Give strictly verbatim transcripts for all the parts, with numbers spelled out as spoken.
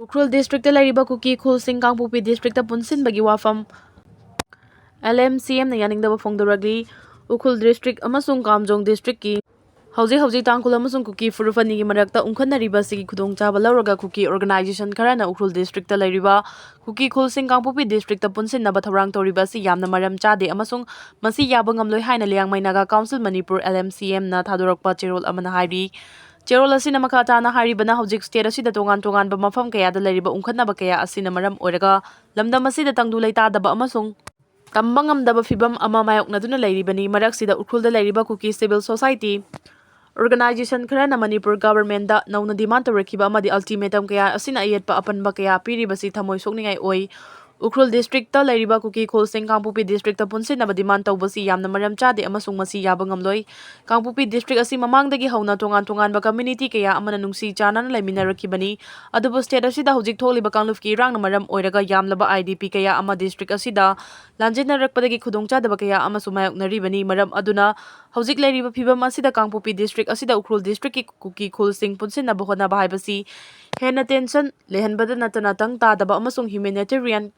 Ukhrul district ꯂꯩꯔꯤꯕ ꯀꯨꯀꯤ ꯈꯨꯜꯁꯤꯡ ꯀꯥꯡꯄꯣꯛꯄꯤ district ꯄꯨꯟꯁꯤꯟꯕꯒꯤ ꯋꯥꯐꯝ L M C ꯑꯦꯝꯅ ꯌꯥꯅꯤꯡꯗꯕ ꯐꯣꯡꯗꯣꯔꯛꯂꯤ꯫ ꯎꯈ꯭ꯔꯨꯜ ꯗꯤꯁꯇ꯭ꯔꯤꯛ ꯑꯃꯁꯨꯡ ꯀꯥꯝꯖꯣꯡ ꯗꯤꯁꯇ꯭ꯔꯤꯛꯀꯤ ꯍꯧꯖꯤꯛ ꯍꯧꯖꯤꯛ ꯇꯥꯡꯈꯨꯜ ꯑꯃꯁꯨꯡ ꯀꯨꯀꯤ ꯐꯨꯔꯨꯞ ꯑꯅꯤꯒꯤ ꯃꯔꯛꯇ ꯎꯪꯈꯠꯅꯔꯤꯕ ꯑꯁꯤꯒꯤ ꯈꯨꯗꯣꯡꯆꯥꯕ ꯂꯧꯔꯒ ꯀꯨꯀꯤ ꯑꯣꯔꯒꯅꯥꯏꯖꯦꯁꯟ ꯈꯔꯅ ꯎꯈ꯭ꯔꯨꯜ ꯗꯤꯁꯇ꯭ꯔꯤꯛꯇ ꯂꯩꯔꯤꯕ ꯀꯨꯀꯤ ꯈꯨꯜꯁꯤꯡ ꯀꯥꯡꯄꯣꯛꯄꯤ ꯗꯤꯁꯇ꯭ꯔꯤꯛꯇ ꯄꯨꯟꯁꯤꯟꯅꯕ ꯊꯧꯔꯥꯡ ꯇꯧꯔꯤꯕ ꯑꯁꯤ ꯌꯥꯝꯅ ꯃꯔꯝ ꯆꯥꯗꯦ ꯑꯃꯁꯨꯡ ꯃꯁꯤ ꯌꯥꯕ ꯉꯝꯂꯣꯏ ꯍꯥꯏꯅ Liangmai Naga council Manipur, L M C ꯑꯦꯝꯅ ꯊꯥꯗꯣꯔꯛꯄ ꯆꯦꯔꯣꯜ ꯑꯃꯅ ꯍꯥꯏꯔꯤ꯫ ꯆꯦꯔꯣꯜ ꯑꯁꯤꯅ ꯃꯈꯥ ꯇꯥꯅ ꯍꯥꯏꯔꯤꯕꯅ, ꯍꯧꯖꯤꯛ ꯁ꯭ꯇꯦꯠ ꯑꯁꯤꯗ ꯇꯣꯉꯥꯟ ꯇꯣꯉꯥꯟꯕ ꯃꯐꯝ ꯀꯌꯥꯗ ꯂꯩꯔꯤꯕ ꯎꯪꯈꯠꯅꯕ ꯀꯌꯥ ꯑꯁꯤꯅ ꯃꯔꯝ ꯑꯣꯏꯔꯒ ꯂꯝꯗꯝ ꯑꯁꯤꯗ ꯇꯪꯗꯨ ꯂꯩꯇꯥꯗꯕ ꯑꯃꯁꯨꯡ ꯇꯝꯕ ꯉꯝꯗꯕ ꯐꯤꯚꯝ ꯑꯃ ꯃꯥꯌꯣꯛꯅꯗꯨꯅ ꯂꯩꯔꯤꯕꯅꯤ꯫ ꯃꯔꯛꯁꯤꯗ ꯎꯈ꯭ꯔꯨꯜꯗ ꯂꯩꯔꯤꯕ ꯀꯨꯀꯤ ꯁꯤꯚꯤꯜ ꯁꯣꯁꯥꯏꯇꯤ ꯑꯣꯔꯒꯅꯥꯏꯖꯦꯁꯟ ꯈꯔꯅ ꯃꯅꯤꯄꯨꯔ ꯒꯚꯔꯟꯃꯦꯟꯠꯗ ꯅꯧꯅ ꯗꯤꯃꯥꯟ ꯇꯧꯔꯛꯈꯤꯕ ꯑꯃꯗꯤ ꯑꯜꯇꯤꯃꯦꯇꯝ ꯀꯌꯥ ꯑꯁꯤꯅ ꯑꯌꯦꯠꯄ ꯑꯄꯟꯕ ꯀꯌꯥ ꯄꯤꯔꯤꯕꯁꯤ ꯊꯃꯣꯏ ꯁꯣꯛꯅꯤꯡꯉꯥꯏ ꯑꯣꯏ꯫ ꯎꯈ꯭ꯔꯨꯜ ꯗꯤꯁꯇ꯭ꯔꯤꯛꯇ ꯂꯩꯔꯤꯕ ꯀꯨꯀꯤ ꯈꯨꯜꯁꯤꯡ ꯀꯥꯡꯄꯣꯛꯄꯤ ꯗꯤꯁꯇ꯭ꯔꯤꯛꯇ ꯄꯨꯟꯁꯤꯟꯅꯕ ꯗꯤꯃꯥꯟ ꯇꯧꯕꯁꯤ ꯌꯥꯝꯅ ꯃꯔꯝ ꯆꯥꯗꯦ ꯑꯃꯁꯨꯡ ꯃꯁꯤ ꯌꯥꯕ ꯉꯝꯂꯣꯏ꯫ ꯀꯥꯡꯄꯣꯛꯄꯤ ꯗꯤꯁꯇ꯭ꯔꯤꯛ ꯑꯁꯤ ꯃꯃꯥꯡꯗꯒꯤ ꯍꯧꯅ ꯇꯣꯉꯥꯟ ꯇꯣꯉꯥꯟꯕ ꯀꯝꯃ꯭ꯌꯨꯅꯤꯇꯤ ꯀꯌꯥ ꯑꯃꯅ ꯅꯨꯡꯁꯤ ꯆꯥꯟꯅꯅ ꯂꯩꯃꯤꯟꯅꯔꯛꯈꯤꯕꯅꯤ꯫ ꯑꯗꯨꯕꯨ ꯁ꯭ꯇꯦꯠ ꯑꯁꯤꯗ ꯍꯧꯖꯤꯛ ꯊꯣꯛꯂꯤꯕ ꯀꯥꯡꯂꯨꯞꯀꯤ ꯏꯔꯥꯡꯅ ꯃꯔꯝ ꯑꯣꯏꯔꯒ ꯌꯥꯝꯂꯕ ꯑꯥꯏ ꯗꯤ ꯄꯤ ꯀꯌꯥ ꯑꯃ ꯗꯤꯁꯇ꯭ꯔꯤꯛ ꯑꯁꯤꯗ ꯂꯥꯟꯖꯦꯟꯅꯔꯛꯄꯗꯒꯤ ꯈꯨꯗꯣꯡꯆꯥꯗꯕ ꯀꯌꯥ ꯑꯃꯁꯨ ꯃꯥꯌꯣꯛꯅꯔꯤꯕꯅꯤ꯫ ꯃꯔꯝ ꯑꯗꯨꯅ ꯍꯧꯖꯤꯛ ꯂꯩꯔꯤꯕ ꯐꯤꯚꯝ ꯑꯁꯤꯗ ꯀꯥꯡꯄꯣꯛꯄꯤ ꯗꯤꯁꯇ꯭ꯔꯤꯛ ꯑꯁꯤꯗ ꯎꯈ꯭ꯔꯨꯜ ꯗꯤꯁꯇ꯭ꯔꯤꯛꯀꯤ ꯀꯨꯀꯤ ꯈꯨꯜꯁꯤꯡ ꯄꯨꯟꯁꯤꯟꯅꯕ ꯍꯣꯠꯅꯕ ꯍꯥꯏꯕꯁꯤ ꯍꯦꯟꯅ ꯇꯦꯟꯁꯟ ꯂꯩꯍꯟꯕꯗ ꯅꯠꯇꯅ ꯇꯪ ꯇꯥꯗꯕ ꯑꯃꯁꯨꯡ ꯍ꯭ꯌꯨꯃꯦꯅꯤꯇꯦꯔꯤꯌꯟ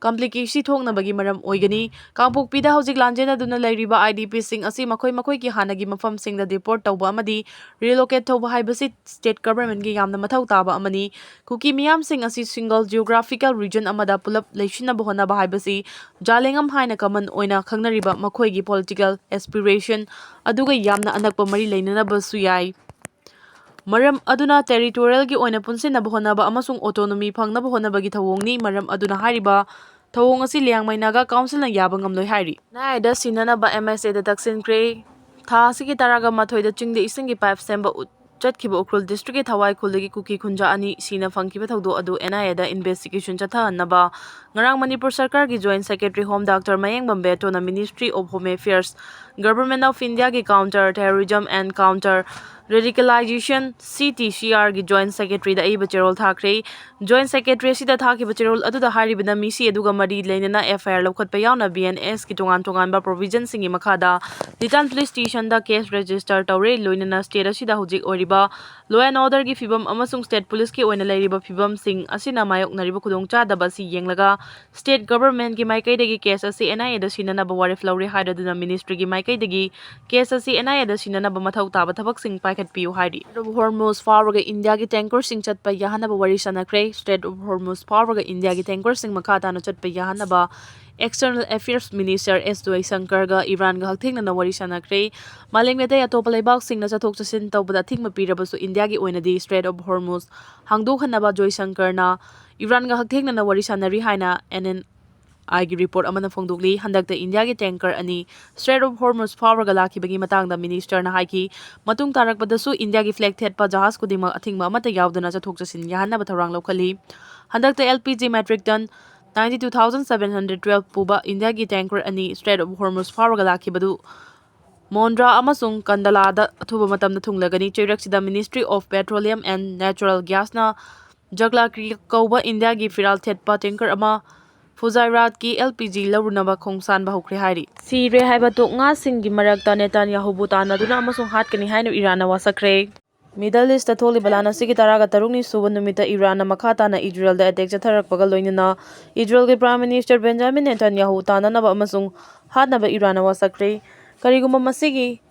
ꯀꯝꯄ꯭ꯂꯤꯀꯦꯁꯤ ꯊꯣꯛꯅꯕꯒꯤ ꯃꯔꯝ ꯑꯣꯏꯒꯅꯤ꯫ ꯀꯥꯡꯄꯣꯛꯄꯤꯗ ꯍꯧꯖꯤꯛ ꯂꯥꯟꯖꯦꯟꯅꯗꯨꯅ ꯂꯩꯔꯤꯕ ꯑꯥꯏ ꯗꯤ ꯄꯤꯁꯤꯡ ꯑꯁꯤ ꯃꯈꯣꯏ ꯃꯈꯣꯏꯒꯤ ꯍꯥꯟꯅꯒꯤ ꯃꯐꯝꯁꯤꯡꯗ ꯗꯤꯄꯣꯔꯠ ꯇꯧꯕ ꯑꯃꯗꯤ ꯔꯤꯂꯣꯀꯦꯠ ꯇꯧꯕ ꯍꯥꯏꯕꯁꯤ ꯁ꯭ꯇꯦꯠ ꯒꯚꯔꯟꯃꯦꯟꯠꯀꯤ ꯌꯥꯝꯅ ꯃꯊꯧ ꯇꯥꯕ ꯑꯃꯅꯤ꯫ ꯀꯨꯀꯤ ꯃꯤꯌꯥꯝꯁꯤꯡ ꯑꯁꯤ ꯁꯤꯡꯒꯜ ꯖꯤꯑꯣꯒ꯭ꯔꯥꯐꯤꯀꯦꯜ ꯔꯤꯖꯟ ꯑꯃꯗ ꯄꯨꯂꯞ ꯂꯩꯁꯤꯟꯅꯕ ꯍꯣꯠꯅꯕ ꯍꯥꯏꯕꯁꯤ ꯖꯥꯂꯦꯡꯉꯝ ꯍꯥꯏꯅ ꯀꯃꯟ ꯑꯣꯏꯅ ꯈꯪꯅꯔꯤꯕ ꯃꯈꯣꯏꯒꯤ ꯄꯣꯂꯤꯇꯤꯀꯦꯜ ꯑꯦꯁꯄꯤꯔꯦꯁꯟ ꯑꯗꯨꯒ ꯌꯥꯝꯅ ꯑꯅꯛꯄ ꯃꯔꯤ ꯂꯩꯅꯅꯕꯁꯨ ꯌꯥꯏ꯫ ꯃꯔꯝ ꯑꯗꯨꯅ ꯇꯦꯔꯤꯇꯣꯔꯤꯌꯦꯜꯒꯤ ꯑꯣꯏꯅ ꯄꯨꯟꯁꯤꯟꯅꯕ ꯍꯣꯠꯅꯕ ꯑꯃꯁꯨꯡ ꯑꯣꯇꯣꯅꯣꯃꯤ ꯐꯪꯅꯕ ꯍꯣꯠꯅꯕꯒꯤ ꯊꯧꯑꯣꯡꯅꯤ꯫ ꯃꯔꯝ ꯑꯗꯨꯅ ꯍꯥꯏꯔꯤꯕ ꯊꯧꯑꯣꯡ ꯑꯁꯤ ꯂꯤꯌꯥꯡꯃꯩ ꯅꯥꯒꯥ ꯀꯥꯎꯟꯁꯤꯜꯅ ꯌꯥꯕ ꯉꯝꯂꯣꯏ ꯍꯥꯏꯔꯤ꯫ ꯑꯦꯟ ꯑꯥꯏ ꯑꯦꯗ ꯁꯤꯟꯅꯅꯕ ꯑꯦꯝ ꯑꯦꯁ ꯑꯦꯗ ꯇꯛꯁꯤꯟꯈ꯭ꯔꯦ꯫ ꯊꯥ ꯑꯁꯤꯒꯤ ꯇꯔꯥꯒ ꯃꯥꯊꯣꯏꯗ ꯆꯤꯡꯗ ꯏꯁꯤꯡꯒꯤ ꯄꯥꯏꯞ ꯁꯦꯝꯕ ꯎꯠ-, ꯆꯠꯈꯤꯕ ꯎꯈ꯭ꯔꯨꯜ ꯗꯤꯁꯇ꯭ꯔꯤꯛꯀꯤ ꯊꯋꯥꯏ ꯈꯨꯜꯗꯒꯤ ꯀꯨꯀꯤ ꯈꯨꯟꯖꯥ ꯑꯅꯤ ꯁꯤꯅ ꯐꯪꯈꯤꯕ ꯊꯧꯗꯣꯛ ꯑꯗꯨ ꯑꯦꯟ ꯑꯥꯏ ꯑꯦꯗ ꯏꯟꯚꯦꯁꯇꯤꯒꯦꯁꯟ ꯆꯠꯊꯍꯟꯅꯕ ꯉꯔꯥꯡ ꯃꯅꯤꯄꯨꯔ ꯁꯔꯀꯥꯔꯒꯤ joint secretary home doctor Mayengbam ꯕꯦꯇꯣꯅ ministry of home affairs, government of ꯏꯟꯗꯤꯌꯥꯒꯤ counter terrorism and counter Radicalization, C T C R ꯒꯤ Joint Secretary ꯗ ꯑꯏꯕ ꯆꯦꯔꯣꯜ ꯊꯥꯈ꯭ꯔꯦ꯫ Joint Secretary ꯑꯁꯤꯗ ꯊꯥꯈꯤꯕ ꯆꯦꯔꯣꯜ ꯑꯗꯨꯗ ꯍꯥꯏꯔꯤꯕꯅ, ꯃꯤꯁꯤ ꯑꯗꯨꯒ ꯃꯔꯤ ꯂꯩꯅꯅ F I R ꯂꯧꯈꯠꯄ ꯌꯥꯎꯅ B N S ꯀꯤ ꯇꯣꯉꯥꯟ ꯇꯣꯉꯥꯟꯕ provision ꯁꯤꯡꯒꯤ ꯃꯈꯥꯗ Litan Police Station ꯗ case register ꯇꯧꯔꯦ꯫ ꯂꯣꯏꯅꯅ state ꯑꯁꯤꯗ ꯍꯧꯖꯤꯛ ꯑꯣꯏꯔꯤꯕ law and order ꯒꯤ ꯐꯤꯕꯝ ꯑꯃꯁꯨꯡ state police ꯀꯤ ꯑꯣꯏꯅ ꯂꯩꯔꯤꯕ ꯐꯤꯕꯝꯁꯤꯡ ꯑꯁꯤꯅ ꯃꯥꯌꯣꯛꯅꯔꯤꯕ ꯈꯨꯗꯣꯡꯆꯥꯗꯕ ꯑꯁꯤ ꯌꯦꯡꯂꯒ, state government ꯀꯤ ꯃꯥꯏꯀꯩꯗꯒꯤ case ꯑꯁꯤ N I A ꯗ ꯁꯤꯟꯅꯅꯕ ꯋꯥꯔꯦꯞ ꯂꯧꯔꯦ ꯍꯥꯏꯔꯗꯨꯅ ministry ꯒꯤ ꯃꯥꯏꯀꯩꯗꯒꯤ case ꯑꯁꯤ N I A ꯗ ꯁꯤꯟꯅꯅꯕ ꯃꯊꯧ ꯇꯥꯕ ꯊꯕꯛꯁꯤꯡ ꯄꯥꯏꯈꯠꯄꯤꯌꯨ ꯍꯥꯏꯔꯤ꯫ Strait of Hormuz ꯐꯥꯎꯔꯒ ꯏꯟꯗꯤꯌꯥꯒꯤ tanker ꯁꯤꯡ ꯆꯠꯄ ꯌꯥꯍꯟꯅꯕ ꯋꯥꯔꯤ ꯁꯥꯟꯅꯈ꯭ꯔꯦ꯫ Strait of Hormuz ꯐꯥꯎꯔꯒ ꯏꯟꯗꯤꯌꯥꯒꯤ tanker ꯁꯤꯡ ꯃꯈꯥ ꯇꯥꯅ ꯆꯠꯄ ꯌꯥꯍꯟꯅꯕ External Affairs Minister S Jaishankarꯒ ꯏꯔꯥꯟꯒ ꯍꯛꯊꯦꯡꯅꯅ ꯋꯥꯔꯤ ꯁꯥꯟꯅꯈ꯭ꯔꯦ꯫ ꯃꯥꯂꯦꯝꯒꯤ ꯑꯇꯩ ꯑꯇꯣꯞꯄ ꯂꯩꯕꯥꯛꯁꯤꯡꯅ ꯆꯠꯊꯣꯛ ꯆꯠꯁꯤꯟ ꯇꯧꯕꯗ ꯑꯊꯤꯡꯕ ꯄꯤꯔꯕꯁꯨ, ꯏꯟꯗꯤꯌꯥꯒꯤ ꯑꯣꯏꯅꯗꯤ Strait of Hormuz ꯍꯥꯡꯗꯣꯛꯍꯟꯅꯕ ꯖꯣꯏꯁꯪꯀꯔꯅ ꯏꯔꯥꯟꯒ ꯍꯛꯊꯦꯡꯅꯅ ꯋꯥꯔꯤ ꯁꯥꯟꯅꯔꯤ ꯍꯥꯏꯅ N N I ꯒꯤ report ꯑꯃꯅ ꯐꯣꯡꯗꯣꯛꯂꯤ꯫ ꯍꯟꯗꯛꯇ ꯏꯟꯗꯤꯌꯥꯒꯤ tanker ꯑꯅꯤ Strait of Hormuz ꯐꯥꯎꯔꯒ ꯂꯥꯛꯈꯤꯕꯒꯤ ꯃꯇꯥꯡꯗ minister ꯅ ꯍꯥꯏꯈꯤ꯫ ꯃꯇꯨꯡ ꯇꯥꯔꯛꯄꯗꯁꯨ ꯏꯟꯗꯤꯌꯥꯒꯤ flag ꯊꯦꯠꯄ ꯖꯍꯥꯖ ꯈꯨꯗꯤꯡꯃꯛ ꯑꯊꯤꯡꯕ ꯑꯃꯠꯇ ꯌꯥꯎꯗꯅ ꯆꯠꯊꯣꯛ ꯆꯠꯁꯤꯟ ꯌꯥꯍꯟꯅꯕ ꯊꯧꯔꯥꯡ ꯂꯧꯈꯠꯂꯤ꯫ ꯍꯟꯗꯛꯇ L P G metric ton ninety two thousand seven hundred twelve ꯄꯨꯕ ꯏꯟꯗꯤꯌꯥꯒꯤ tanker ꯑꯅꯤ Strait of Hormuz ꯐꯥꯎꯔꯒ ꯂꯥꯛꯈꯤꯕꯗꯨ ꯃꯣꯟꯗ꯭ꯔꯥ ꯑꯃꯁꯨꯡ ꯀꯟꯗꯂꯥꯗ ꯑꯊꯨꯕ ꯃꯇꯝꯗ ꯊꯨꯡꯂꯒꯅꯤ꯫ ꯆꯩꯔꯛꯁꯤꯗ Ministry of Petroleum and Natural Gas ꯅ ꯖꯒꯂꯥꯀ꯭ꯔꯤ ꯀꯧꯕ ꯏꯟꯗꯤꯌꯥꯒꯤ ꯐꯤꯔꯥꯜ ꯊꯦꯠꯄ tanker ꯑꯃ ꯐꯨꯖꯥꯏꯔꯥꯠꯀꯤ L P G ꯂꯧꯔꯨꯅꯕ ꯈꯣꯡꯁꯥꯟꯕ ꯍꯧꯈ꯭ꯔꯦ ꯍꯥꯏꯔꯤ꯫ ꯁꯤꯔꯦ ꯍꯥꯏꯕ ꯇꯣꯛ ꯉꯥꯁꯤꯡꯒꯤ ꯃꯔꯛꯇ ꯅꯦꯇꯥꯟꯌꯥꯍꯨꯕꯨ ꯇꯥꯟꯅꯗꯨꯅ ꯑꯃꯁꯨꯡ ꯍꯥꯠꯀꯅꯤ ꯍꯥꯏꯅ ꯏꯔꯥꯟꯅ ꯋꯥꯁꯛꯈ꯭ꯔꯦ꯫ Middle East ꯇ ꯊꯣꯛꯂꯤꯕ ꯂꯥꯟ ꯑꯁꯤꯒꯤ ꯇꯔꯥꯒ ꯇꯔꯨꯛꯅꯤ ꯁꯨꯕ ꯅꯨꯃꯤꯠꯇ ꯏꯔꯥꯟꯅ ꯃꯈꯥ ꯇꯥꯅ ꯏꯖꯔꯦꯜꯗ attack ꯆꯠꯊꯔꯛꯄꯒ ꯂꯣꯏꯅꯅ ꯏꯖꯔꯦꯜꯒꯤ Prime Minister Benjamin Netanyahu ꯇꯥꯟꯅꯅꯕ ꯑꯃꯁꯨꯡ ꯍꯥꯠꯅꯕ ꯏꯔꯥꯟꯅ ꯋꯥꯁꯛꯈ꯭ꯔꯦ꯫ ꯀꯔꯤꯒꯨꯝꯕ ꯃꯁꯤꯒꯤ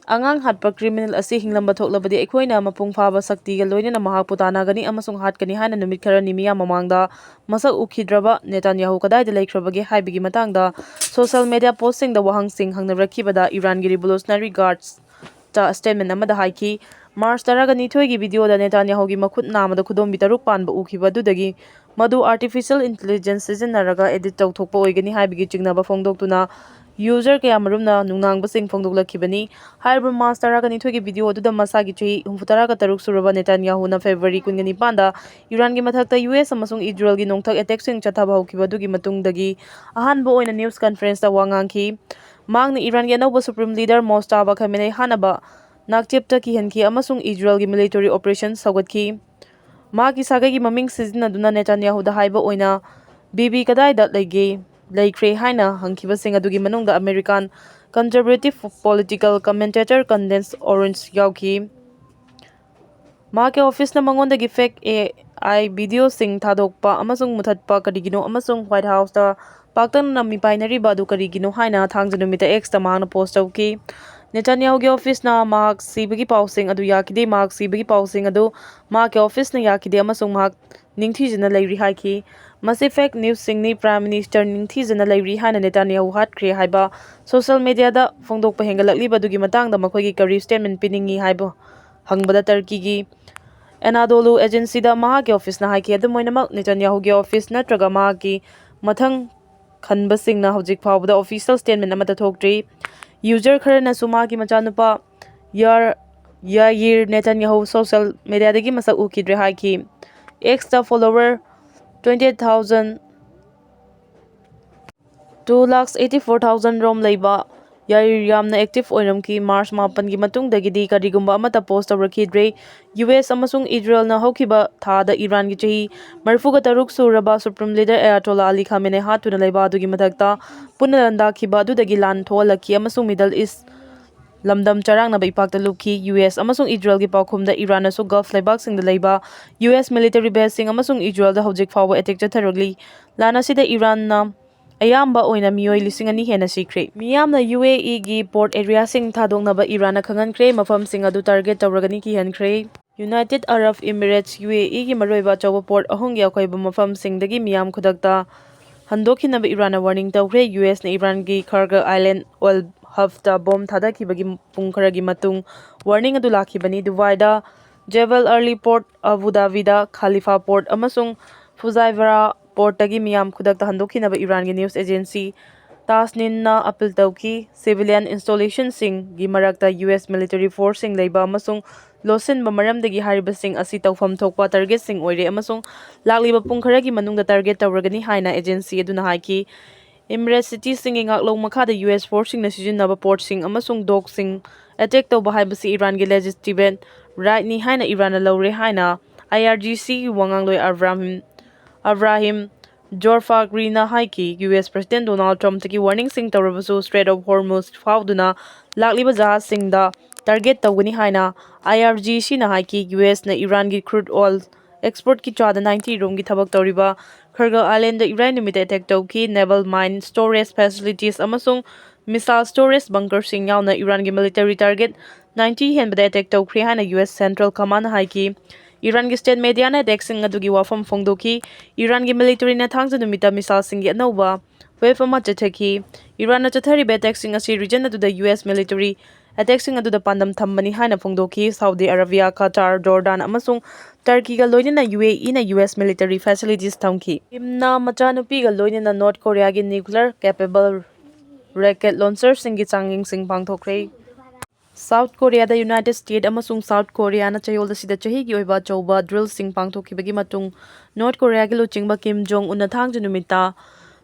ꯑꯉꯥꯡ ꯍꯥꯠꯄ criminal ꯑꯁꯤ ꯍꯤꯡꯂꯝꯕ ꯊꯣꯛꯂꯕꯗꯤ, ꯑꯩꯈꯣꯏꯅ ꯃꯄꯨꯡ ꯐꯥꯕ ꯁꯛꯇꯤꯒ ꯂꯣꯏꯅꯅ ꯃꯍꯥꯛꯄꯨ ꯇꯥꯟꯅꯒꯅꯤ ꯑꯃꯁꯨꯡ ꯍꯥꯠꯀꯅꯤ ꯍꯥꯏꯅ ꯅꯨꯃꯤꯠ ꯈꯔꯅꯤ ꯃꯤꯌꯥꯝ ꯃꯃꯥꯡꯗ ꯃꯁꯛ ꯎꯈꯤꯗ꯭ꯔꯕ ꯅꯦꯇꯥꯟꯌꯥꯍꯨ ꯀꯗꯥꯏꯗ ꯂꯩꯈ꯭ꯔꯕꯒꯦ ꯍꯥꯏꯕꯒꯤ ꯃꯇꯥꯡꯗ social media post ꯁꯤꯡꯗ ꯋꯥꯍꯪꯁꯤꯡ ꯍꯪꯅꯔꯛꯈꯤꯕꯗ, ꯏꯔꯥꯟꯒꯤ Revolutionary Guards ꯇ statement ꯑꯃꯗ ꯍꯥꯏꯈꯤ꯫ March ꯇꯔꯥꯒ ꯅꯤꯊꯣꯏꯒꯤ video ꯗ ꯅꯦꯇꯥꯟꯌꯥꯍꯨꯒꯤ ꯃꯈꯨꯠ ꯅꯥꯝꯃꯗ ꯈꯨꯗꯣꯝꯕꯤ ꯇꯔꯨꯛ ꯄꯥꯟꯕ ꯎꯈꯤꯕ ꯑꯗꯨꯗꯒꯤ ꯃꯗꯨ artificial intelligence ꯁꯤꯖꯤꯟꯅꯔꯒ edit ꯇꯧꯊꯣꯛꯄ ꯑꯣꯏꯒꯅꯤ ꯍꯥꯏꯕꯒꯤ ꯆꯤꯡꯅꯕ ꯐꯣꯡꯗꯣꯛꯇꯨꯅ user ꯀꯌꯥꯃꯔꯨꯝꯅ ꯅꯨꯡꯅꯥꯡꯕꯁꯤꯡ ꯐꯣꯡꯗꯣꯛꯂꯛꯈꯤꯕꯅꯤ꯫ ꯍꯥꯏꯔꯤꯕ March ꯇꯔꯥꯒ ꯅꯤꯊꯣꯏꯒꯤ video ꯑꯗꯨꯗ ꯃꯁꯥꯒꯤ ꯆꯍꯤ ꯍꯨꯝꯐꯨꯇꯔꯥꯒ ꯇꯔꯨꯛ ꯁꯨꯔꯕ ꯅꯦꯇꯥꯟꯌꯥꯍꯨꯅ February ꯀꯨꯟꯒ ꯅꯤꯄꯥꯟꯗ ꯏꯔꯥꯟꯒꯤ ꯃꯊꯛꯇ U S ꯑꯃꯁꯨꯡ ꯏꯖꯔꯦꯜꯒꯤ ꯅꯣꯡꯊꯛ attack ꯁꯤꯡ ꯆꯠꯊꯕ ꯍꯧꯈꯤꯕ ꯑꯗꯨꯒꯤ ꯃꯇꯨꯡꯗꯒꯤ ꯑꯍꯥꯟꯕ ꯑꯣꯏꯅ news conference ꯇ ꯋꯥ ꯉꯥꯡꯈꯤ꯫ ꯃꯍꯥꯛꯅ ꯏꯔꯥꯟꯒꯤ ꯑꯅꯧꯕ Supreme Leader ꯃꯣꯁꯇꯥꯕꯥ ꯈꯥꯃꯦꯅꯦ ꯍꯥꯠꯅꯕ ꯅꯥꯛꯆꯦꯞꯇ ꯀꯤꯍꯟꯈꯤ ꯑꯃꯁꯨꯡ ꯏꯖꯔꯦꯜꯒꯤ military operation ꯁꯧꯒꯠꯈꯤ꯫ ꯃꯍꯥꯛꯀꯤ ꯁꯥꯒꯩꯒꯤ ꯃꯃꯤꯡ ꯁꯤꯖꯤꯟꯅꯗꯨꯅ ꯅꯦꯇꯥꯟꯌꯥꯍꯨꯗ ꯍꯥꯏꯕ ꯑꯣꯏꯅ "ꯕꯤꯕꯤ ꯀꯗꯥꯏꯗ ꯂꯩꯒꯦ, ꯂꯩꯈ꯭ꯔꯦ?" ꯍꯥꯏꯅ ꯍꯪꯈꯤꯕꯁꯤꯡ ꯑꯗꯨꯒꯤ ꯃꯅꯨꯡꯗ American conservative political commentator Candace Owens ꯌꯥꯎꯈꯤ꯫ ꯃꯍꯥꯛꯀꯤ ꯑꯣꯐꯤꯁꯅ ꯃꯉꯣꯟꯗꯒꯤ fake AI videoꯁꯤꯡ ꯊꯥꯗꯣꯛꯄ ꯑꯃꯁꯨꯡ ꯃꯨꯊꯠꯄ ꯀꯔꯤꯒꯤꯅꯣ ꯑꯃꯁꯨꯡ White Houseꯇ ꯄꯥꯛꯇꯛꯅꯅ ꯃꯤꯄꯥꯏꯅꯔꯤꯕ ꯑꯗꯨ ꯀꯔꯤꯒꯤꯅꯣ ꯍꯥꯏꯅ ꯊꯥꯡꯖ ꯅꯨꯃꯤꯠꯇ Xꯇ ꯃꯍꯥꯛꯅ post ꯇꯧꯈꯤ꯫ ꯅꯦꯇꯥꯟꯌꯥꯍꯨꯒꯤ ꯑꯣꯐꯤꯁꯅ ꯃꯍꯥꯛ ꯁꯤꯕꯒꯤ ꯄꯥꯎꯁꯤꯡ ꯑꯗꯨ ꯌꯥꯈꯤꯗꯦ, ꯃꯍꯥꯛ ꯁꯤꯕꯒꯤ ꯄꯥꯎꯁꯤꯡ ꯑꯗꯨ ꯃꯍꯥꯛꯀꯤ ꯑꯣꯐꯤꯁꯅ ꯌꯥꯈꯤꯗꯦ ꯑꯃꯁꯨꯡ ꯃꯍꯥꯛ ꯅꯤꯡꯊꯤꯖꯅ ꯂꯩꯔꯤ ꯍꯥꯏꯈꯤ꯫ "ꯃꯁꯤ fake newsꯁꯤꯡꯅꯤ, Prime Minister ꯅꯤꯡꯊꯤꯖꯅ ꯂꯩꯔꯤ" ꯍꯥꯏꯅ ꯅꯦꯇꯥꯟꯌꯥꯍꯨ ꯍꯥꯠꯈ꯭ꯔꯦ ꯍꯥꯏꯕ social mediaꯗ ꯐꯣꯡꯗꯣꯛꯄ ꯍꯦꯟꯒꯠꯂꯛꯂꯤꯕ ꯑꯗꯨꯒꯤ ꯃꯇꯥꯡꯗ ꯃꯈꯣꯏꯒꯤ ꯀꯔꯤ statement ꯄꯤꯅꯤꯡꯏ ꯍꯥꯏꯕ ꯍꯪꯕꯗ ꯇꯔꯀꯤꯒꯤ ꯑꯅꯥꯗꯣꯂꯨ agencyꯗ ꯃꯍꯥꯛꯀꯤ ꯑꯣꯐꯤꯁꯅ ꯍꯥꯏꯈꯤ꯫ ꯑꯗꯨꯝ ꯑꯣꯏꯅꯃꯛ, ꯅꯦꯇꯥꯟꯌꯥꯍꯨꯒꯤ ꯑꯣꯐꯤꯁ ꯅꯠꯇ꯭ꯔꯒ ꯃꯍꯥꯛꯀꯤ ꯃꯊꯪ ꯈꯟꯕꯁꯤꯡꯅ ꯍꯧꯖꯤꯛ ꯐꯥꯎꯕꯗ official statement ꯑꯃꯠꯇ ꯊꯣꯛꯇ꯭ꯔꯤ꯫ User ꯈꯔꯅꯁꯨ ꯃꯍꯥꯛꯀꯤ ꯃꯆꯥꯅꯨꯄꯥ ꯌꯥꯔ-, ꯌꯥꯌꯤꯔ ꯅꯦꯇꯥꯟꯌꯥꯍꯨ social mediaꯗꯒꯤ ꯃꯁꯛ ꯎꯈꯤꯗ꯭ꯔꯦ ꯍꯥꯏꯈꯤ꯫ Xꯇ follower twenty eight thousand, two lakhs eighty four thousand ꯔꯣꯝ ꯂꯩꯕ ꯌꯥꯌꯤꯔ ꯌꯥꯝꯅ active ꯑꯣꯏꯔꯝꯈꯤ꯫ March ꯃꯥꯄꯟꯒꯤ ꯃꯇꯨꯡꯗꯒꯤꯗꯤ ꯀꯔꯤꯒꯨꯝꯕ ꯑꯃꯠꯇ post ꯇꯧꯔꯛꯈꯤꯗ꯭ꯔꯦ꯫ US ꯑꯃꯁꯨꯡ ꯏꯖꯔꯦꯜꯅ ꯍꯧꯈꯤꯕ ꯊꯥꯗ ꯏꯔꯥꯟꯒꯤ ꯆꯍꯤ ꯃꯔꯤꯐꯨꯒ ꯇꯔꯨꯛ ꯁꯨꯔꯕ Supreme Leader Ayatollah Ali Khamenei ꯍꯥꯠꯇꯨꯅ ꯂꯩꯕ ꯑꯗꯨꯒꯤ ꯃꯊꯛꯇ ꯄꯨꯟꯅ ꯂꯥꯟꯗꯥꯈꯤꯕ ꯑꯗꯨꯗꯒꯤ ꯂꯥꯟ ꯊꯣꯛꯍꯜꯂꯛꯈꯤ ꯑꯃꯁꯨꯡ Middle East ꯂꯝꯗꯝ ꯆꯔꯥꯡꯅꯕ ꯏꯄꯥꯛꯇ ꯂꯨꯞꯈꯤ꯫ US ꯑꯃꯁꯨꯡ ꯏꯖꯔꯦꯜꯒꯤ ꯄꯥꯎꯈꯨꯝꯗ ꯏꯔꯥꯟꯅꯁꯨ Gulf ꯂꯩꯕꯥꯛꯁꯤꯡꯗ ꯂꯩꯕ US military baseꯁꯤꯡ ꯑꯃꯁꯨꯡ ꯏꯖꯔꯦꯜꯗ ꯍꯧꯖꯤꯛ ꯐꯥꯎꯕ attack ꯆꯠꯊꯔꯛꯂꯤ꯫ ꯂꯥꯟ ꯑꯁꯤꯗ ꯏꯔꯥꯟꯅ ꯑꯌꯥꯝꯕ ꯑꯣꯏꯅ ꯃꯤꯑꯣꯏ ꯂꯤꯁꯤꯡ ꯑꯅꯤ ꯍꯦꯟꯅ ꯁꯤꯈ꯭ꯔꯦ꯫ ꯃꯤꯌꯥꯝꯅ UAEꯒꯤ port areaꯁꯤꯡ ꯊꯥꯗꯣꯛꯅꯕ ꯏꯔꯥꯟꯅ ꯈꯪꯍꯟꯈ꯭ꯔꯦ, ꯃꯐꯝꯁꯤꯡ ꯑꯗꯨ target ꯇꯧꯔꯒꯅꯤ ꯀꯤꯍꯟꯈ꯭ꯔꯦ꯫ United Arab Emirates, UAEꯒꯤ ꯃꯔꯨꯑꯣꯏꯕ ꯑꯆꯧꯕ port ꯑꯍꯨꯝꯒꯤ ꯑꯀꯣꯏꯕ ꯃꯐꯝꯁꯤꯡꯗꯒꯤ ꯃꯤꯌꯥꯝ ꯈꯨꯗꯛꯇ ꯍꯟꯗꯣꯛꯈꯤꯅꯕ ꯏꯔꯥꯟꯅ warning ꯇꯧꯈ꯭ꯔꯦ꯫ USꯅ ꯏꯔꯥꯟꯒꯤ Kharga Island Oil Hubꯇ bomb ꯊꯥꯗꯈꯤꯕꯒꯤ ꯄꯨꯡ ꯈꯔꯒꯤ ꯃꯇꯨꯡ warning ꯑꯗꯨ ꯂꯥꯛꯈꯤꯕꯅꯤ꯫ ꯗꯨꯕꯥꯏꯗ Jebel Ali Port, Abu Dhabida Khalifa Port ꯑꯃꯁꯨꯡ Fujairah Portꯇꯒꯤ ꯃꯤꯌꯥꯝ ꯈꯨꯗꯛꯇ ꯍꯟꯗꯣꯛꯈꯤꯅꯕ ꯏꯔꯥꯟꯒꯤ news agency ꯇꯥꯁꯅꯤꯝꯅ appeal ꯇꯧꯈꯤ꯫ Civilian installationꯁꯤꯡꯒꯤ ꯃꯔꯛꯇ US military forceꯁꯤꯡ ꯂꯩꯕ ꯑꯃꯁꯨꯡ ꯂꯣꯠꯁꯤꯟꯕ ꯃꯔꯝꯗꯒꯤ ꯍꯥꯏꯔꯤꯕꯁꯤꯡ ꯑꯁꯤ ꯇꯧꯐꯝ ꯊꯣꯛꯄ targetꯁꯤꯡ ꯑꯣꯏꯔꯦ ꯑꯃꯁꯨꯡ ꯂꯥꯛꯂꯤꯕ ꯄꯨꯡ ꯈꯔꯒꯤ ꯃꯅꯨꯡꯗ target ꯇꯧꯔꯒꯅꯤ ꯍꯥꯏꯅ agency ꯑꯗꯨꯅ ꯍꯥꯏꯈꯤ꯫ Emirates Cityꯁꯤꯡꯒꯤ ꯉꯥꯛꯂꯧ ꯃꯈꯥꯗ U S forceꯁꯤꯡꯅ ꯁꯤꯖꯤꯟꯅꯕ portꯁꯤꯡ ꯑꯃꯁꯨꯡ dockꯁꯤꯡ attack ꯇꯧꯕ ꯍꯥꯏꯕꯁꯤ ꯏꯔꯥꯟꯒꯤ legitimate rightꯅꯤ ꯍꯥꯏꯅ ꯏꯔꯥꯟꯅ ꯂꯧꯔꯦ ꯍꯥꯏꯅ I R G Cꯒꯤ ꯋꯥꯉꯥꯡꯂꯣꯏ ꯑꯕ꯭ꯔꯥꯍꯤꯝ ꯑꯕ꯭ꯔꯥꯍꯤꯝ ꯖꯣꯔꯐꯥꯒ꯭ꯔꯤꯅ ꯍꯥꯏꯈꯤ꯫ U S President Donald Trumpꯇꯒꯤ warningꯁꯤꯡ ꯇꯧꯔꯕꯁꯨ Strait of Hormuz ꯐꯥꯎꯗꯨꯅ ꯂꯥꯛꯂꯤꯕ ꯖꯍꯥꯖꯁꯤꯡꯗ target ꯇꯧꯒꯅꯤ ꯍꯥꯏꯅ I R G Cꯅ ꯍꯥꯏꯈꯤ꯫ U Sꯅ ꯏꯔꯥꯟꯒꯤ crude oil exportꯀꯤ ꯆꯥꯗ ninety ꯔꯣꯝꯒꯤ ꯊꯕꯛ ꯇꯧꯔꯤꯕ Kharga Islandꯗ ꯏꯔꯥꯏ ꯅꯨꯃꯤꯠꯇ attack ꯇꯧꯈꯤ꯫ Naval mine storage facilities ꯑꯃꯁꯨꯡ missile storage bunkerꯁꯤꯡ ꯌꯥꯎꯅ ꯏꯔꯥꯟꯒꯤ military target ninety ꯍꯦꯟꯕꯗ attack ꯇꯧꯈ꯭ꯔꯦ ꯍꯥꯏꯅ U S Central Commandꯅ ꯍꯥꯏꯈꯤ꯫ ꯏꯔꯥꯟꯒꯤ state mediaꯅ attackꯁꯤꯡ ꯑꯗꯨꯒꯤ ꯋꯥꯐꯝ ꯐꯣꯡꯗꯣꯛꯈꯤ꯫ ꯏꯔꯥꯟꯒꯤ militaryꯅ ꯊꯥꯡꯖ ꯅꯨꯃꯤꯠꯇ missileꯁꯤꯡꯒꯤ ꯑꯅꯧꯕ wave ꯑꯃ ꯆꯠꯊꯈꯤ꯫ ꯏꯔꯥꯟꯅ ꯆꯠꯊꯔꯤꯕ attackꯁꯤꯡ ꯑꯁꯤ region ꯑꯗꯨꯗ U S military attackꯁꯤꯡ ꯑꯗꯨꯗ ꯄꯥꯟꯗꯝ ꯊꯝꯕꯅꯤ ꯍꯥꯏꯅ ꯐꯣꯡꯗꯣꯛꯈꯤ꯫ Saudi Arabia, Qatar, Jordan ꯑꯃꯁꯨꯡ Turkeyꯒ ꯂꯣꯏꯅꯅ U A Eꯅ U S military facilities ꯊꯝꯈꯤ꯫ ꯀꯤꯝꯅ ꯃꯆꯥꯅꯨꯄꯤꯒ ꯂꯣꯏꯅꯅ North Koreaꯒꯤ nuclear capable rocket launcherꯁꯤꯡꯒꯤ ꯆꯥꯡꯌꯦꯡꯁꯤꯡ ꯄꯥꯡꯊꯣꯛꯈ꯭ꯔꯦ꯫ South Koreaꯗ United States ꯑꯃꯁꯨꯡ South Koreaꯅ ꯆꯌꯣꯜ ꯑꯁꯤꯗ ꯆꯍꯤꯒꯤ ꯑꯣꯏꯕ ꯑꯆꯧꯕ drillꯁꯤꯡ ꯄꯥꯡꯊꯣꯛꯈꯤꯕꯒꯤ ꯃꯇꯨꯡ, North Koreaꯒꯤ ꯂꯨꯆꯤꯡꯕ Kim Jong Unꯅ ꯊꯥꯡꯖ ꯅꯨꯃꯤꯠꯇ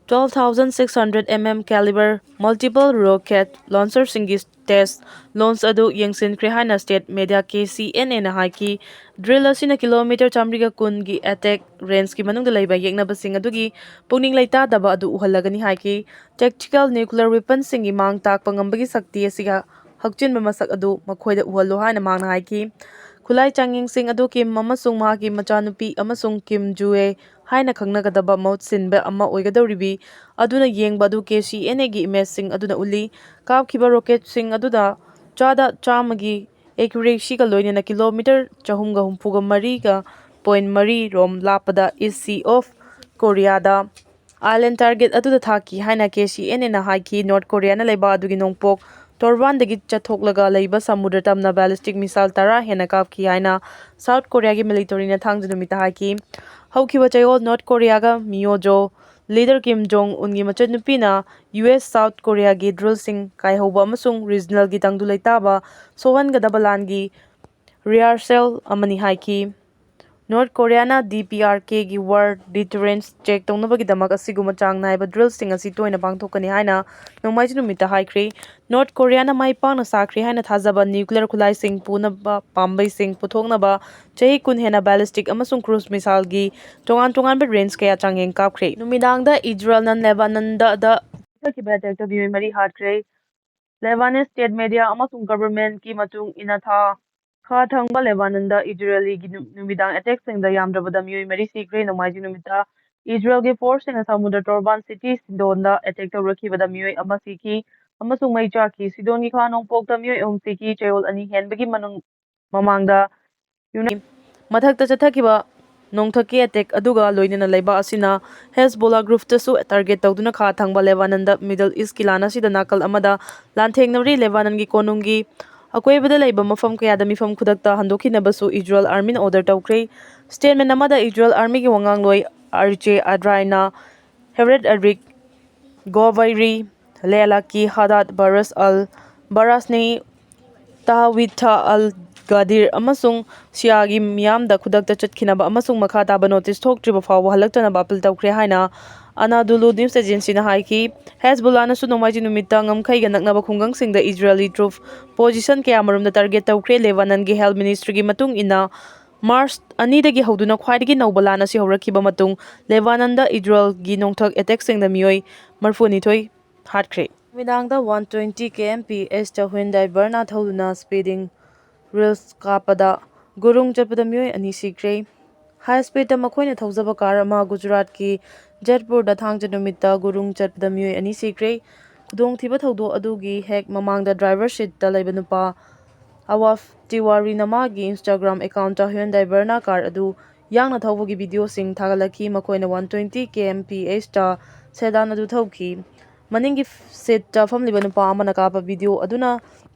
twelve thousand six hundred M M caliber multiple rocket launcherꯁꯤꯡꯒꯤ test launch ꯑꯗꯨ ꯌꯦꯡꯁꯤꯟꯈ꯭ꯔꯦ ꯍꯥꯏꯅ state media K C N Aꯅ ꯍꯥꯏꯈꯤ꯫ Drill ꯑꯁꯤꯅ kilometre ꯆꯥꯃꯔꯤꯒ ꯀꯨꯟꯒꯤ attack rangeꯀꯤ ꯃꯅꯨꯡꯗ ꯂꯩꯕ ꯌꯦꯛꯅꯕꯁꯤꯡ ꯑꯗꯨꯒꯤ ꯄꯨꯛꯅꯤꯡ ꯂꯩꯇꯥꯗꯕ ꯑꯗꯨ ꯎꯍꯜꯂꯒꯅꯤ ꯍꯥꯏꯈꯤ꯫ Tactical nuclear weaponꯁꯤꯡꯒꯤ ꯃꯥꯡ ꯇꯥꯛꯄ ꯉꯝꯕꯒꯤ ꯁꯛꯇꯤ ꯑꯁꯤꯒ ꯍꯛꯆꯤꯟꯕ ꯃꯁꯛ ꯑꯗꯨ ꯃꯈꯣꯏꯗ ꯎꯍꯜꯂꯨ ꯍꯥꯏꯅ ꯃꯍꯥꯛꯅ ꯍꯥꯏꯈꯤ꯫ ꯈꯨꯠꯂꯥꯏ ꯆꯥꯡꯌꯦꯡꯁꯤꯡ ꯑꯗꯨ Kim ꯑꯃꯁꯨꯡ ꯃꯍꯥꯛꯀꯤ ꯃꯆꯥꯅꯨꯄꯤ ꯑꯃꯁꯨꯡ Kim Ju-ae ꯍꯥꯏꯅ ꯈꯪꯅꯒꯗꯕ ꯃꯍꯨꯠ ꯁꯤꯟꯕ ꯑꯃ ꯑꯣꯏꯒꯗꯧꯔꯤꯕꯤ ꯑꯗꯨꯅ ꯌꯦꯡꯕ ꯑꯗꯨ K C N Aꯒꯤ imageꯁꯤꯡ ꯑꯗꯨꯅ ꯎꯠꯂꯤ꯫ ꯀꯥꯞꯈꯤꯕ rocketꯁꯤꯡ ꯑꯗꯨꯗ ꯆꯥꯗ ꯆꯥꯝꯃꯒꯤ accuracyꯒ ꯂꯣꯏꯅꯅ kilometre ꯆꯍꯨꯝꯒ ꯍꯨꯝꯐꯨꯒ ꯃꯔꯤꯒ point ꯃꯔꯤ ꯔꯣꯝ ꯂꯥꯞꯄꯗ East Sea of Koreaꯗ island target ꯑꯗꯨꯗ ꯊꯥꯈꯤ ꯍꯥꯏꯅ K C N Aꯅ ꯍꯥꯏꯈꯤ꯫ North Koreaꯅ ꯂꯩꯕꯥꯛ ꯑꯗꯨꯒꯤ ꯅꯣꯡꯄꯣꯛ ꯇꯣꯔꯕꯥꯟꯗꯒꯤ ꯆꯠꯊꯣꯛꯂꯒ ꯂꯩꯕ ꯁꯃꯨꯗ꯭ꯔ ꯇꯝꯅ ballistic missile ꯇꯔꯥ ꯍꯦꯟꯅ ꯀꯥꯞꯈꯤ ꯍꯥꯏꯅ South Koreaꯒꯤ militaryꯅ ꯊꯥꯡꯖ ꯅꯨꯃꯤꯠꯇ ꯍꯥꯏꯈꯤ꯫ ꯍꯧꯈꯤꯕ ꯆꯌꯣꯜ North Koreaꯒ ꯃꯤꯌꯣꯖꯣ leader Kim Jong Unꯒꯤ ꯃꯆꯟꯅꯨꯄꯤꯅ U S South Koreaꯒꯤ drillꯁꯤꯡ ꯀꯥꯏꯍꯧꯕ ꯑꯃꯁꯨꯡ regionalꯒꯤ ꯇꯪꯗꯨ ꯂꯩꯇꯥꯕ ꯁꯣꯛꯍꯟꯒꯗꯕ ꯂꯥꯟꯒꯤ rehearsal ꯑꯃꯅꯤ ꯍꯥꯏꯈꯤ꯫ ꯅꯣꯔꯠ ꯀꯣꯔꯤꯌꯥꯅ ꯗꯤ ꯄꯤ ꯑꯥꯔ ꯀꯦꯒꯤ ꯋꯥꯔ ꯗꯤꯇꯔꯦꯟꯁ ꯆꯦꯛ ꯇꯧꯅꯕꯒꯤꯗꯃꯛ ꯑꯁꯤꯒꯨꯝꯕ ꯆꯥꯡ ꯅꯥꯏꯕ ꯗ꯭ꯔꯤꯜꯁꯤꯡ ꯑꯁꯤ ꯇꯣꯏꯅ ꯄꯥꯡꯊꯣꯛꯀꯅꯤ ꯍꯥꯏꯅ ꯅꯣꯡꯃꯥꯏꯖꯤꯡ ꯅꯨꯃꯤꯠꯇ ꯍꯥꯏꯈ꯭ꯔꯦ꯫ ꯅꯣꯔꯠ ꯀꯣꯔꯤꯌꯥꯅ ꯃꯥꯏ ꯄꯥꯛꯅ ꯁꯥꯈ꯭ꯔꯦ ꯍꯥꯏꯅ ꯊꯥꯖꯕ ꯅ꯭ꯌꯨꯀ꯭ꯂꯤꯌꯔ ꯈꯨꯠꯂꯥꯏꯁꯤꯡ ꯄꯨꯅꯕ ꯄꯥꯝꯕꯩꯁꯤꯡ ꯄꯨꯊꯣꯛꯅꯕ ꯆꯍꯤ ꯀꯨꯟ ꯍꯦꯟꯅ ꯕꯦꯂꯤꯁꯇꯤꯛ ꯑꯃꯁꯨꯡ ꯀ꯭ꯔꯨꯖ ꯃꯤꯁꯥꯏꯜꯒꯤ ꯇꯣꯉꯥꯟ ꯇꯣꯉꯥꯟꯕ ꯔꯦꯟꯖ ꯀꯌꯥ ꯆꯥꯡꯌꯦꯡ ꯀꯥꯞꯈ꯭ꯔꯦ꯫ ꯅꯨꯃꯤꯗꯥꯡꯗ ꯏꯖꯔꯦꯜꯅ ꯂꯦꯕꯥꯅꯟꯗꯗ ꯆꯠꯈꯤꯕ ꯑꯦꯇꯦꯛꯇ ꯃꯤꯑꯣꯏ ꯃꯔꯤ ꯍꯥꯠꯈ꯭ꯔꯦ꯫ ꯂꯦꯕꯥꯅꯦꯁ ꯁ꯭ꯇꯦꯠ ꯃꯦꯗꯤꯌꯥ ꯑꯃꯁꯨꯡ ꯒꯚꯔꯟꯃꯦꯟꯠꯀꯤ ꯃꯇꯨꯡ ꯏꯟꯅ ꯊꯥ ꯈꯥ ꯊꯪꯕ ꯂꯦꯕꯥꯅꯟꯗ ꯏꯖꯔꯦꯂꯤꯒꯤ ꯅꯨ-, ꯅꯨꯃꯤꯗꯥꯡ ꯑꯦꯇꯦꯛꯁꯤꯡꯗ ꯌꯥꯝꯗ꯭ꯔꯕꯗ ꯃꯤꯑꯣꯏ ꯃꯔꯤ ꯁꯤꯈ꯭ꯔꯦ꯫ ꯅꯣꯡꯃꯥꯏꯖꯤꯡ ꯅꯨꯃꯤꯠꯇ ꯏꯖꯔꯦꯜꯒꯤ ꯐꯣꯔꯁꯁꯤꯡꯅ ꯁꯃꯨꯗ꯭ꯔ ꯇꯣꯔꯕꯥꯟ ꯁꯤꯇꯤ ꯁꯤꯗꯣꯟꯗ ꯑꯦꯇꯦꯛ ꯇꯧꯔꯛꯈꯤꯕꯗ ꯃꯤꯑꯣꯏ ꯑꯃ ꯁꯤꯈꯤ ꯑꯃꯁꯨꯡ ꯃꯩ ꯆꯥꯛꯈꯤ꯫ ꯁꯤꯗꯣꯟꯒꯤ ꯈꯥ ꯅꯣꯡꯄꯣꯛꯇ ꯃꯤꯑꯣꯏ ꯑꯍꯨꯝ ꯁꯤꯈꯤ꯫ ꯆꯌꯣꯜ ꯑꯅꯤ ꯍꯦꯟꯕꯒꯤ ꯃꯅꯨꯡ, ꯃꯃꯥꯡꯗ ꯌꯨꯅꯥꯏ-, ꯃꯊꯛꯇ ꯆꯠꯊꯈꯤꯕ ꯅꯣꯡꯊꯛꯀꯤ ꯑꯦꯇꯦꯛ ꯑꯗꯨꯒ ꯂꯣꯏꯅꯅ ꯂꯩꯕꯥꯛ ꯑꯁꯤꯅ ꯍꯦꯖꯕꯣꯂꯥ ꯒ꯭ꯔꯨꯞꯇꯁꯨ ꯇꯥꯔꯒꯦꯠ ꯇꯧꯗꯨꯅ ꯈꯥ ꯊꯪꯕ ꯂꯦꯕꯥꯅꯟꯗ ꯃꯤꯗꯜ ꯏꯁꯀꯤ ꯂꯥꯟ ꯑꯁꯤꯗ ꯅꯥꯀꯜ ꯑꯃꯗ ꯂꯥꯟꯊꯦꯡꯅꯔꯤ꯫ ꯂꯦꯕꯥꯅꯟꯒꯤ ꯀꯣꯅꯨꯡꯒꯤ ꯑꯀꯣꯏꯕꯗ ꯂꯩꯕ ꯃꯐꯝ ꯀꯌꯥꯗ ꯃꯤꯐꯝ ꯈꯨꯗꯛꯇ ꯍꯟꯗꯣꯛꯈꯤꯅꯕꯁꯨ ꯏꯖꯔꯦꯜ ꯑꯥꯔꯃꯤꯅ ꯑꯣꯔꯗꯔ ꯇꯧꯈ꯭ꯔꯦ꯫ ꯁ꯭ꯇꯦꯠꯃꯦꯟ ꯑꯃꯗ ꯏꯖꯔꯦꯜ ꯑꯥꯔꯃꯤꯒꯤ ꯋꯥꯉꯥꯡꯂꯣꯏ ꯑꯥꯔ ꯖꯦ ꯑꯗ꯭ꯔꯥꯏꯅ ꯍꯦꯔꯦꯠ ꯑꯔꯤꯛ ꯒꯣꯕꯩꯔꯤ, ꯂꯦꯂꯥꯀꯤ ꯍꯗꯥꯠ ꯕꯔꯁ ꯑꯜ ꯕꯔꯥꯁꯅꯤ, ꯇꯥꯋꯤꯊꯥ ꯑꯜ ꯒꯥꯗꯤꯔ ꯑꯃꯁꯨꯡ ꯁꯤꯌꯥꯒꯤ ꯃꯤꯌꯥꯝꯗ ꯈꯨꯗꯛꯇ ꯆꯠꯈꯤꯅꯕ ꯑꯃꯁꯨꯡ ꯃꯈꯥ ꯇꯥꯕ ꯅꯣꯇꯤꯁ ꯊꯣꯛꯇ꯭ꯔꯤꯕ ꯐꯥꯎꯕ ꯍꯜꯂꯛꯇꯅꯕ ꯑꯄꯤꯜ ꯇꯧꯈ꯭ꯔꯦ ꯍꯥꯏꯅ ꯑꯅꯥꯗꯨꯂꯨ ꯅ꯭ꯌꯨꯁ ꯑꯦꯖꯦꯟꯁꯤꯅ ꯍꯥꯏꯈꯤ꯫ ꯍꯦꯖꯕꯨꯜꯂꯥꯅꯁꯨ ꯅꯣꯡꯃꯥꯏꯖꯤꯡ ꯅꯨꯃꯤꯠꯇ ꯉꯝꯈꯩꯒ ꯅꯛꯅꯕ ꯈꯨꯡꯒꯪꯁꯤꯡꯗ ꯏꯖꯔꯦꯂꯤ ꯇ꯭ꯔꯨꯞ ꯄꯣꯖꯤꯁꯟ ꯀꯌꯥꯃꯔꯨꯝꯗ ꯇꯥꯔꯒꯦꯠ ꯇꯧꯈ꯭ꯔꯦ꯫ ꯂꯦꯕꯥꯅꯟꯒꯤ ꯍꯦꯜꯊ ꯃꯤꯅꯤꯁꯇ꯭ꯔꯤꯒꯤ ꯃꯇꯨꯡ ꯏꯟꯅ, ꯃꯥꯔꯆ ꯑꯅꯤꯗꯒꯤ ꯍꯧꯗꯨꯅ ꯈ꯭ꯋꯥꯏꯗꯒꯤ ꯅꯧꯕ ꯂꯥꯟ ꯑꯁꯤ ꯍꯧꯔꯛꯈꯤꯕ ꯃꯇꯨꯡ, ꯂꯦꯕꯥꯅꯟꯗ ꯏꯖꯔꯦꯜꯒꯤ ꯅꯣꯡꯊꯛ ꯑꯦꯇꯦꯛꯁꯤꯡꯗ ꯃꯤꯑꯣꯏ ꯃꯔꯤꯐꯨꯅꯤꯊꯣꯏ ꯍꯥꯠꯈ꯭ꯔꯦ꯫ ꯅꯨꯃꯤꯗꯥꯡꯗ ꯋꯥꯟ ꯇ꯭ꯋꯦꯟꯇꯤ ꯀꯦ ꯑꯦꯝ ꯄꯤ ꯑꯦꯁꯇ ꯍ꯭ꯌꯨꯟꯗꯥꯏ ꯕꯔꯅꯥ ꯊꯧꯗꯨꯅ ꯁ꯭ꯄꯤꯗꯤꯡ ꯔꯤꯜꯁ ꯀꯥꯞꯄꯗ ꯒꯨꯔꯨꯡ ꯆꯠꯄꯗ ꯃꯤꯑꯣꯏ ꯑꯅꯤ ꯁꯤꯈ꯭ꯔꯦ꯫ ꯍꯥꯏ ꯁ꯭ꯄꯤꯗꯇ ꯃꯈꯣꯏꯅ ꯊꯧꯖꯕ ꯀꯥꯔ ꯑꯃ ꯒꯨꯖꯔꯥꯠꯀꯤ ꯖꯠꯄꯨꯔꯗ ꯊꯥꯡꯖ ꯅꯨꯃꯤꯠꯇ ꯒꯨꯔꯨꯡ ꯆꯠꯄꯗ ꯃꯤꯑꯣꯏ ꯑꯅꯤ ꯁꯤꯈ꯭ꯔꯦ꯫ ꯈꯨꯗꯣꯡꯊꯤꯕ ꯊꯧꯗꯣꯛ ꯑꯗꯨꯒꯤ ꯍꯦꯛ ꯃꯃꯥꯡꯗ ꯗ꯭ꯔꯥꯏꯚꯔ ꯁꯤꯠꯇ ꯂꯩꯕ ꯅꯨꯄꯥ ꯑꯋꯥꯐ ꯇꯤꯋꯥꯔꯤꯅ ꯃꯥꯒꯤ Instagram account Hyundai Verna car ꯑꯗꯨ ꯌꯥꯡꯅ ꯊꯧꯕꯒꯤ ꯚꯤꯗꯤꯑꯣꯁꯤꯡ ꯊꯥꯒꯠꯂꯛꯈꯤ꯫ ꯃꯈꯣꯏꯅ ꯋꯥꯟ ꯇ꯭ꯋꯦꯟꯇꯤ ꯀꯦ ꯑꯦꯝ ꯄꯤ ꯑꯦꯁꯇ ꯁꯦꯗꯥꯟ ꯑꯗꯨ ꯊꯧꯈꯤ꯫ ꯃꯅꯤꯡꯒꯤ ꯁꯤꯠꯇ ꯐꯝꯂꯤꯕ ꯅꯨꯄꯥ ꯑꯃꯅ ꯀꯥꯞꯄ ꯚꯤꯗꯤꯑꯣ ꯑꯗꯨꯅ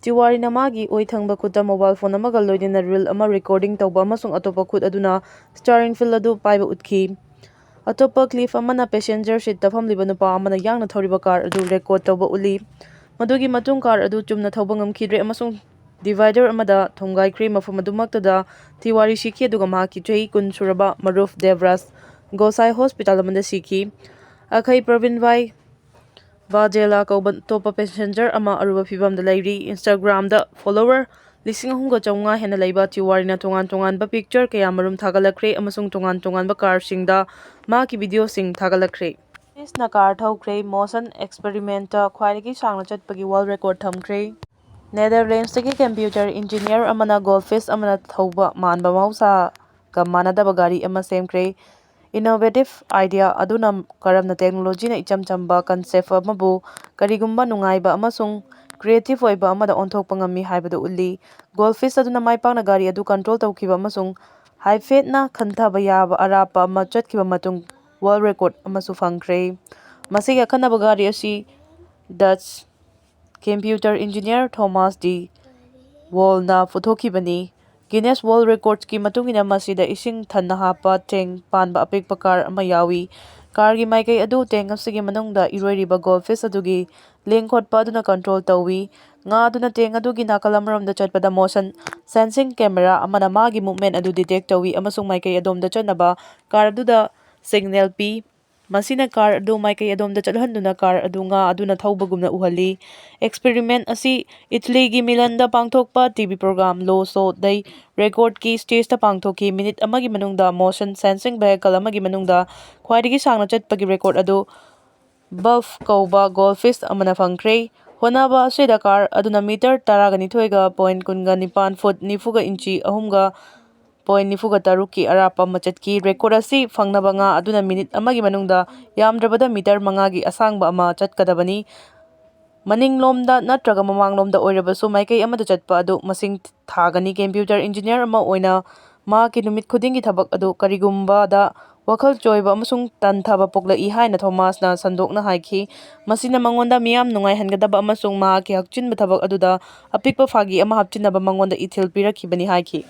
ꯇꯤꯋꯥꯔꯤꯅ ꯃꯥꯒꯤ ꯑꯣꯏ ꯊꯪꯕ ꯈꯨꯠꯇ ꯃꯣꯕꯥꯏꯜ ꯐꯣꯟ ꯑꯃꯒ ꯂꯣꯏꯅꯅ ꯔꯤꯜ ꯑꯃ ꯔꯦꯀꯣꯔꯗꯤꯡ ꯇꯧꯕ ꯑꯃꯁꯨꯡ ꯑꯇꯣꯞꯄ ꯈꯨꯠ ꯑꯗꯨꯅ ꯁ꯭ꯇꯤꯌꯔꯤꯡ ꯐꯤꯜ ꯑꯗꯨ ꯄꯥꯏꯕ ꯎꯠꯈꯤ꯫ ꯑꯇꯣꯞꯄ ꯀ꯭ꯂꯤꯞ ꯑꯃꯅ ꯄꯦꯁꯦꯟꯖꯔ ꯁꯤꯠꯇ ꯐꯝꯂꯤꯕ ꯅꯨꯄꯥ ꯑꯃꯅ ꯌꯥꯡꯅ ꯊꯧꯔꯤꯕ ꯀꯥꯔ ꯑꯗꯨ ꯔꯦꯀꯣꯔꯗ ꯇꯧꯕ ꯎꯠꯂꯤ꯫ ꯃꯗꯨꯒꯤ ꯃꯇꯨꯡ ꯀꯥꯔ ꯑꯗꯨ ꯆꯨꯝꯅ ꯊꯧꯕ ꯉꯝꯈꯤꯗ꯭ꯔꯦ ꯑꯃꯁꯨꯡ divider ꯑꯃꯗ ꯊꯣꯝꯒꯥꯏꯈ꯭ꯔꯦ꯫ ꯃꯐꯝ ꯑꯗꯨꯃꯛꯇꯗ ꯇꯤꯋꯥꯔꯤ ꯁꯤꯈꯤ, ꯑꯗꯨꯒ ꯃꯍꯥꯛꯀꯤ ꯆꯍꯤ ꯀꯨꯟ ꯁꯨꯔꯕ ꯃꯔꯨꯐ ꯗꯦꯕ꯭ꯔꯥꯖ ꯒꯣꯁꯥꯏ ꯍꯣꯁꯄꯤꯇꯥꯜ ꯑꯃꯗ ꯁꯤꯈꯤ꯫ ꯑꯈꯩ ꯄ꯭ꯔꯕꯤꯟ ꯚꯥꯏ ꯚꯥꯖꯦꯂꯥ ꯀꯧꯕ ꯑꯇꯣꯞꯄ ꯄꯦꯁꯦꯟꯖꯔ ꯑꯃ ꯑꯔꯨꯕ ꯐꯤꯚꯝꯗ ꯂꯩꯔꯤ꯫ Instagram-ꯗ follower ꯂꯤꯁꯤꯡ ꯑꯍꯨꯝꯒ ꯆꯥꯝꯃꯉꯥ ꯍꯦꯟꯅ ꯂꯩꯕ ꯇꯤꯋꯥꯔꯤꯅ ꯇꯣꯉꯥꯟ ꯇꯣꯉꯥꯟꯕ picture ꯀꯌꯥ ꯃꯔꯨꯝ ꯊꯥꯒꯠꯂꯛꯈ꯭ꯔꯦ ꯑꯃꯁꯨꯡ ꯇꯣꯉꯥꯟ ꯇꯣꯉꯥꯟꯕ car-ꯁꯤꯡꯗ ꯃꯍꯥꯛꯀꯤ video-ꯁꯤꯡ ꯊꯥꯒꯠꯂꯛꯈ꯭ꯔꯦ꯫ Goldfish-ꯅ car ꯊꯧꯈ꯭ꯔꯦ꯫ Motion experiment-ꯇ ꯈ꯭ꯋꯥꯏꯗꯒꯤ ꯁꯥꯡꯅ ꯆꯠꯄꯒꯤ world record ꯊꯝꯈ꯭ꯔꯦ꯫ Netherlands-ꯇꯒꯤ computer engineer ꯑꯃꯅ goldfish ꯑꯃꯅ ꯊꯧꯕ ꯃꯥꯟꯕ ꯃꯍꯧꯁꯥꯒ ꯃꯥꯟꯅꯗꯕ ꯒꯥꯔꯤ ꯑꯃ ꯁꯦꯝꯈ꯭ꯔꯦ꯫ Innovative idea ꯑꯗꯨꯅ ꯀꯔꯝꯅ technology-ꯅ ꯏꯆꯝ ꯆꯝꯕ concept ꯑꯃꯕꯨ ꯀꯔꯤꯒꯨꯝꯕ ꯅꯨꯡꯉꯥꯏꯕ ꯑꯃꯁꯨꯡ creative ꯑꯣꯏꯕ ꯑꯃꯗ ꯑꯣꯟꯊꯣꯛꯄ ꯉꯝꯃꯤ ꯍꯥꯏꯕꯗꯨ ꯎꯠꯂꯤ꯫ Goldfish ꯑꯗꯨꯅ ꯃꯥꯏ ꯄꯥꯛꯅ ꯒꯥꯔꯤ ꯑꯗꯨ control ꯇꯧꯈꯤꯕ ꯑꯃꯁꯨꯡ ꯍꯥꯏꯐꯦꯠꯅ ꯈꯟꯊꯕ ꯌꯥꯕ ꯑꯔꯥꯞꯄ ꯑꯃ ꯆꯠꯈꯤꯕ ꯃꯇꯨꯡ world record ꯑꯃꯁꯨ ꯐꯪꯈ꯭ꯔꯦ꯫ ꯃꯁꯤꯒꯤ ꯑꯈꯟꯅꯕ ꯒꯥꯔꯤ ꯑꯁꯤ Dutch computer engineer Thomas de Waal-ꯅ ꯄꯨꯊꯣꯛꯈꯤꯕꯅꯤ꯫ Guinness World Records-ꯀꯤ ꯃꯇꯨꯡ ꯏꯟꯅ, ꯃꯁꯤꯗ ꯏꯁꯤꯡ ꯊꯟꯅ ꯍꯥꯞꯄ tank ꯄꯥꯟꯕ ꯑꯄꯤꯛꯄ car ꯑꯃ ꯌꯥꯎꯏ꯫ Car-ꯒꯤ ꯃꯥꯏꯀꯩ ꯑꯗꯨ tank ꯑꯁꯤꯒꯤ ꯃꯅꯨꯡꯗ ꯏꯔꯣꯏꯔꯤꯕ goldfish ꯑꯗꯨꯒꯤ ꯂꯦꯡ ꯈꯣꯠꯄ ꯑꯗꯨꯅ control ꯇꯧꯏ꯫ ꯉꯥ ꯑꯗꯨꯅ tank ꯑꯗꯨꯒꯤ ꯅꯥꯀꯜ ꯑꯃꯔꯣꯝꯗ ꯆꯠꯄꯗ motion sensing camera ꯑꯃꯅ ꯃꯥꯒꯤ movement ꯑꯗꯨ detect ꯇꯧꯏ ꯑꯃꯁꯨꯡ ꯃꯥꯏꯀꯩ ꯑꯗꯣꯝꯗ ꯆꯠꯅꯕ car ꯑꯗꯨꯗ signal ꯄꯤ꯫ ꯃꯁꯤꯅ car ꯑꯗꯨ ꯃꯥꯏꯀꯩ ꯑꯗꯣꯝꯗ ꯆꯠꯍꯟꯗꯨꯅ car ꯑꯗꯨ ꯉꯥ ꯑꯗꯨꯅ ꯊꯧꯕꯒꯨꯝꯅ ꯎꯍꯜꯂꯤ꯫ Experiment ꯑꯁꯤ ꯏꯇꯂꯤꯒꯤ ꯃꯤꯂꯥꯟꯗ ꯄꯥꯡꯊꯣꯛꯄ T V program Lo So Dei record-ꯀꯤ stage-ꯇ ꯄꯥꯡꯊꯣꯛꯈꯤ꯫ Minute ꯑꯃꯒꯤ ꯃꯅꯨꯡꯗ motion sensing vehicle ꯑꯃꯒꯤ ꯃꯅꯨꯡꯗ ꯈ꯭ꯋꯥꯏꯗꯒꯤ ꯁꯥꯡꯅ ꯆꯠꯄꯒꯤ record ꯑꯗꯨ Buff ꯀꯧꯕ goldfish ꯑꯃꯅ ꯐꯪꯈ꯭ꯔꯦ꯫ ꯍꯣꯠꯅꯕ ꯑꯁꯤꯗ car ꯑꯗꯨꯅ meter ꯇꯔꯥꯒ ꯅꯤꯊꯣꯏꯒ point ꯀꯨꯟꯒ ꯅꯤꯄꯥꯟ, foot ꯅꯤꯐꯨꯒ inch ꯑꯍꯨꯝꯒ point ꯅꯤꯐꯨꯒ ꯇꯔꯨꯛꯀꯤ ꯑꯔꯥꯞꯄ ꯑꯃ ꯆꯠꯈꯤ꯫ Record ꯑꯁꯤ ꯐꯪꯅꯕ ꯉꯥ ꯑꯗꯨꯅ minute ꯑꯃꯒꯤ ꯃꯅꯨꯡꯗ ꯌꯥꯝꯗ꯭ꯔꯕꯗ meter ꯃꯉꯥꯒꯤ ꯑꯁꯥꯡꯕ ꯑꯃ ꯆꯠꯀꯗꯕꯅꯤ꯫ ꯃꯅꯤꯡꯂꯣꯝꯗ ꯅꯠꯇ꯭ꯔꯒ ꯃꯃꯥꯡꯂꯣꯝꯗ ꯑꯣꯏꯔꯕꯁꯨ ꯃꯥꯏꯀꯩ ꯑꯃꯗ ꯆꯠꯄ ꯑꯗꯨ ꯃꯁꯤꯡ ꯊꯥꯒꯅꯤ꯫ Computer engineer ꯑꯃ ꯑꯣꯏꯅ ꯃꯍꯥꯛꯀꯤ ꯅꯨꯃꯤꯠ ꯈꯨꯗꯤꯡꯒꯤ ꯊꯕꯛ ꯑꯗꯨ ꯀꯔꯤꯒꯨꯝꯕꯗ ꯋꯥꯈꯜ ꯆꯣꯏꯕ ꯑꯃꯁꯨꯡ ꯇꯟꯊꯕ ꯄꯣꯛꯂꯛꯏ ꯍꯥꯏꯅ ꯊꯣꯃꯥꯁꯅ ꯁꯟꯗꯣꯛꯅ ꯍꯥꯏꯈꯤ꯫ ꯃꯁꯤꯅ ꯃꯉꯣꯟꯗ ꯃꯤꯌꯥꯝ ꯅꯨꯡꯉꯥꯏꯍꯟꯒꯗꯕ ꯑꯃꯁꯨꯡ ꯃꯍꯥꯛꯀꯤ ꯍꯛꯆꯤꯟꯕ ꯊꯕꯛ ꯑꯗꯨꯗ ꯑꯄꯤꯛꯄ ꯐꯥꯒꯤ ꯑꯃ ꯍꯥꯞꯆꯤꯟꯅꯕ ꯃꯉꯣꯟꯗ ꯏꯊꯤꯜ ꯄꯤꯔꯛꯈꯤꯕꯅꯤ ꯍꯥꯏꯈꯤ꯫